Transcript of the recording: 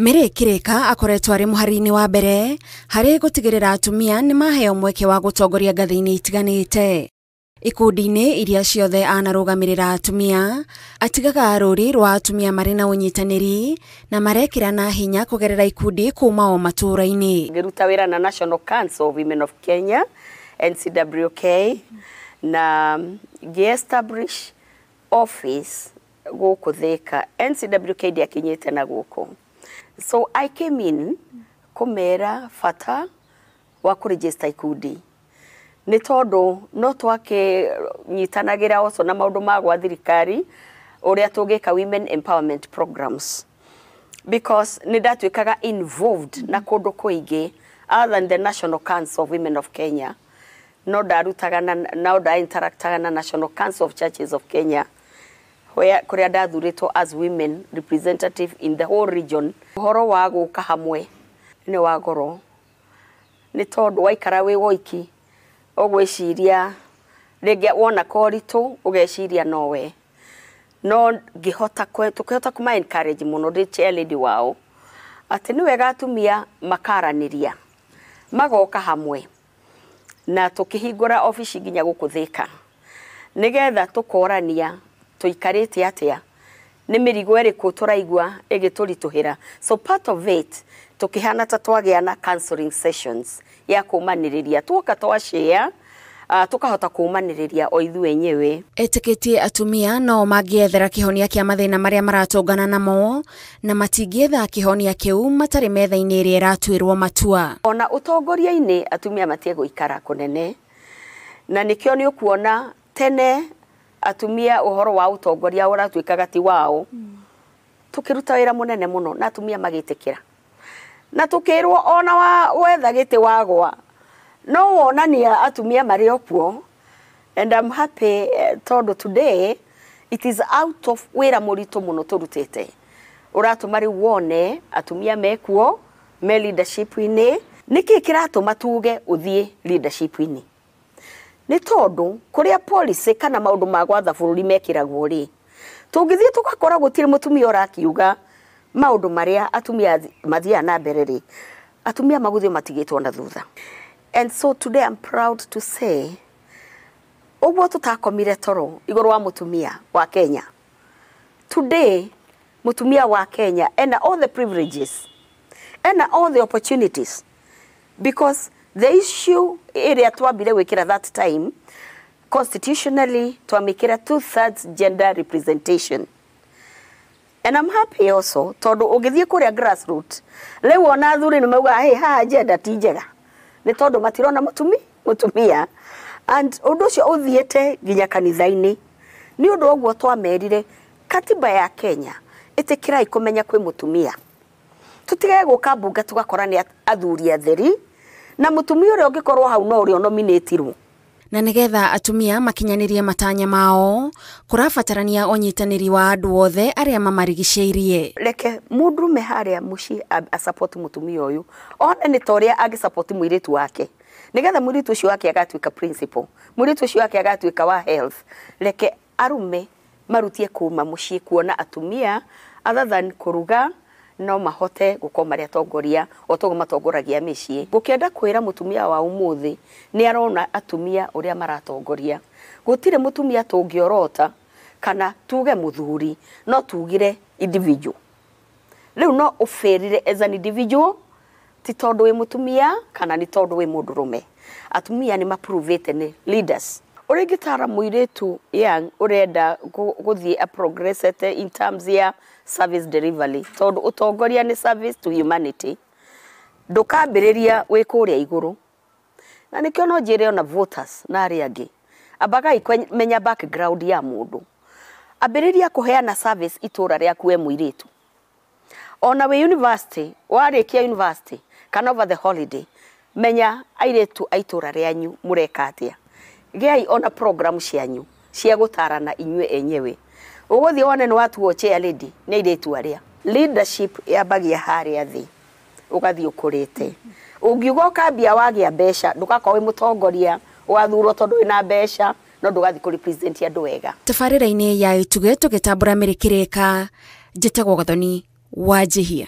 Mary Kirika akoretwo arĩ mũhari-inĩ wa mbere harĩ gũtigĩrĩra atumia nĩ maheo mweke wa gũtongoria ngathĩ-inĩ itiganĩte. Ikundi-inĩ iria ciothe anarũgamĩrĩra atumia, atigaga rũri rwa atumia marĩ na ũnyitanĩri na marekĩrana hinya kũgerera ikundi kuma o matũũra-inĩ. Ngĩruta wĩra na National Council of Women of Kenya, NCWK, na ngĩ-establish office gũkũ Thika. NCWK ndĩakinyĩte na gũkũ. So I came in kũmera bata wa kũregister ikundi, nĩ tondũ no twakĩnyitanagĩra also na maũndũ ma gwa thirikari ũrĩa tũngĩka women empowerment programs, because nĩ ndatuĩkaga involved na kũndũ kũingĩ other than the National Council of Women of Kenya. No ndarutaga na no nda interactaga na National Council of Churches of Kenya, kũrĩa ndathurĩtwo as women representative in the whole region. Ũhoro wa gũka hamwe nĩ wa goro, nĩ tondũ waikara wĩ woiki ũgwĩciria rĩngĩ wona koritũ ũgeciria nowe, no ngĩhota tũkĩhota kũma encourage mũno ndĩ chair lady wao atĩ nĩ wega atumia makaranĩria magoka hamwe, na tũkĩhingũra obici nginya gũkũ Thika nĩgetha tũkorania tũikarĩte atĩa, nĩ mĩrigo ĩrĩkũ tũraigua ĩgĩtũritũhĩra. So part of it tũkĩhana ta twagĩa na counseling sessions ya kũmanĩrĩria, tuoka twa share tukahota kũmanĩrĩria o ithuĩ enyewe. Etĩkĩtie atumia no mangĩethera kĩhonia kĩa mathĩna marĩa maratũngana namo na matingĩetha kĩhonia kĩu matarĩ metha-inĩ ĩrĩa ĩratuĩrwo matua. Ona ũtongoria-inĩ atumia matie gũikara kũnene, na nĩkĩo nĩ ũkuona tene atumia ũhoro wa ũtongoria ũratuĩkaga ti wao. Tũkĩruta wĩra mũnene mũno na atumia magĩtĩkĩra, na tũkĩrwo ona wa wetha gĩtĩ wagwa no wonania atumia marĩ o kuo. And I'm happy tondũ today it is out of wĩra mũritũ mũno tũrutĩte ũratũma rĩu wone atumia mekuo me leadership-inĩ. Nĩkĩ kĩratũma tuge ũthiĩ leadership-inĩ? Nĩ tondũ kũrĩa policy kana maũndũ ma gwatha bũrũri mekĩragwo rĩ, tũngĩthiĩ tũgakora gũtirĩ mũtumia ũrakiuga maũndũ marĩa atumia mathiaga na mbere rĩ, atumia magũthiĩ matigĩtwo na thutha. And so today I'm proud to say ũguo tũtakomire toro igũrũ wa mũtumia wa Kenya, today mũtumia wa Kenya ena all the privileges, ena all the opportunities, because the issue ĩrĩa twambire gwĩkĩra that time constitutionally twamĩkĩra 2/3 gender representation. And I'm happy also tondũ ũngĩthiĩ kũrĩa grassroots rĩu ona athuri nĩ maugaga hey, haha gender ti njega, nĩ tondũ matirona mũtumia. And ũndũ ũcio ũthiĩte nginya kanitha-inĩ. Nĩ ũndũ ũguo twamerire katiba ya Kenya ĩtĩkĩrai kũmenya kwĩ mũtumia, tũtigage gũka mbunge tũgakora nĩ athuri atheri na mũtumia ũrĩa ũngĩkorwo hau no ũrĩa ũnominĩtirwo. Na nĩgetha atumia makinyanĩrie matanya mao kũrabatarania ũnyitanĩri wa andũ othe arĩa mamarigicĩirie. Reke mũndũrũme harĩa mũciĩ a support mũtumia ũyũ, one nĩ ta ũrĩa angĩ support mũirĩtu wake, nĩgetha mũirĩtu ũcio wake agatuĩka principal, mũirĩtu ũcio wake agatuĩka wa health. Reke arume marutie kuma mũciĩ kuona atumia other than kũruga no mahote gũkorwo marĩ atongoria o toguo matongoragia mĩciĩ. Gũkĩenda kwĩra mũtumia wa ũmũthĩ nĩ arona atumia ũrĩa maratongoria, gũtirĩ mũtumia tũngĩorota kana tuge mũthuri, no tugire individual. Rĩu no ũbĩrire as an individual, ti tondũ wĩ mũtumia kana nĩ tondũ wĩ mũndũrũme. Atumia nĩ maprovĩte nĩ leaders. Ũrĩa ingĩtara mũirĩtu young ũrenda gũthiĩ a progressete in terms ya service delivery, tondũ ũtongoria nĩ service to humanity, ndũkambĩrĩria wĩ kũrĩa igũrũ. Na nĩkĩo no njĩre ona voters na arĩa angĩ, ambagai kũmenya background ya mũndũ, ambĩrĩria kũheana service itũra rĩaku we mũirĩtu. Ona wĩ university, warĩkia university kana over the holiday, menya airĩtu a itũra rĩanyu mũreka atĩa, gĩai ona program cianyu cia gũtarana inyuĩ enyewe. Ũgũthiĩ wone nĩ watuo chair lady nĩ airĩtu arĩa. Leadership yambagia harĩa thĩ ũgathiĩ ũkũrĩte. Ũngiuga ũkambia wagĩa mbeca, ndũgakorwo wĩ mũtongoria ũgathurwo tondũ wĩna mbeca, no ndũgathiĩ kũ represent andũ wega. Tabarĩra-inĩ ya Itugĩ tũgĩtambũra Mary Kĩrĩka, njĩtagwo Gathoni Wanjihia.